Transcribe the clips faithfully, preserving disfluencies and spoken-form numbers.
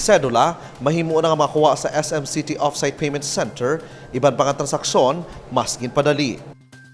Sedula, mahimo na nga makuha sa S M City Offsite Payment Center, iban pa nga transaksyon, mas ginpadali.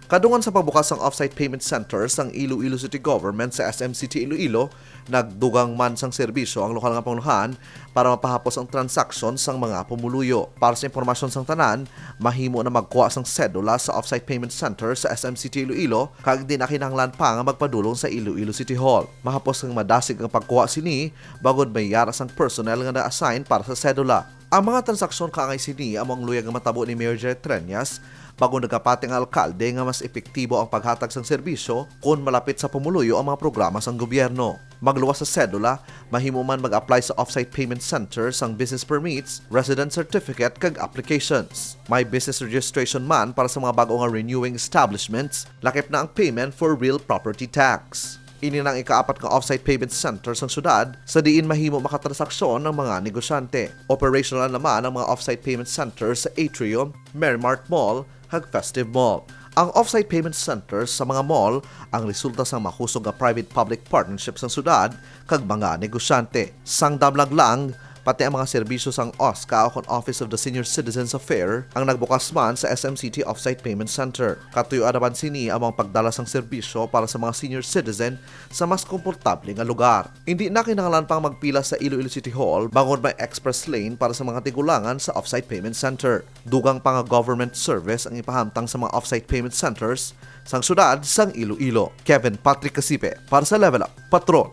Kadungan sa pagbukas sang Offsite Payment Center sang Iloilo City Government sa S M City Iloilo, nagdugang man sang serbisyo ang lokal nga pangulohan para mapahapos ang transaksyon sang mga pumuluyo. Para sa impormasyon sang tanan, mahimo na magkuha sang sedula sa Offsite Payment Center sa S M City Iloilo, kag di na kinahanglan pa nga magpadulong sa Iloilo City Hall. Mahapos kag madasig ang pagkuha sini, bangod may yara sang personnel nga na-assign para sa sedula. Ang mga transaksyon kaangay sini amo ang luyag nga matabo ni Mayor Jerry Treñas, bangod nagapati ang alkalde nga mas epektibo ang paghatag sang serbisyo kon malapit sa pumuluyo ang mga programa sang gobyerno. Magluwas sa sedula, mahimo man mag-apply sa Offsite Payment Center sang business permits, resident certificate, kag applications. May business registration man para sa mga bag-o nga renewing establishments, lakip na ang payment for real property tax. Ini na ang ikaapat nga Offsite Payment Center sang syudad, sa diin mahimo makatransaksyon ang mga negosyante. Operational naman ang mga Offsite Payment Center sa Atrium, Merrimart Mall, kag Festive Mall. Ang Offsite Payment Center sa mga mall ang resulta sang mahusog nga private-public partnership sang syudad kag mga negosyante. Sang damlag lang, pati ang mga serbisyo sang OSCA o kon Office of the Senior Citizens Affair ang nagbukas man sa S M City Offsite Payment Center. Katuyoan naman sini amo ang pagdala sang serbisyo para sa mga senior citizen sa mas komportable nga lugar. Hindi na kinahanglan pang magpila sa Iloilo City Hall bangod may express lane para sa mga tigulangan sa Offsite Payment Center. Dugang pa nga government service ang ipahamtang sa mga Offsite Payment Centers sang syudad sang Iloilo. Kevin Patrick Casipe para sa Level Up Patrol.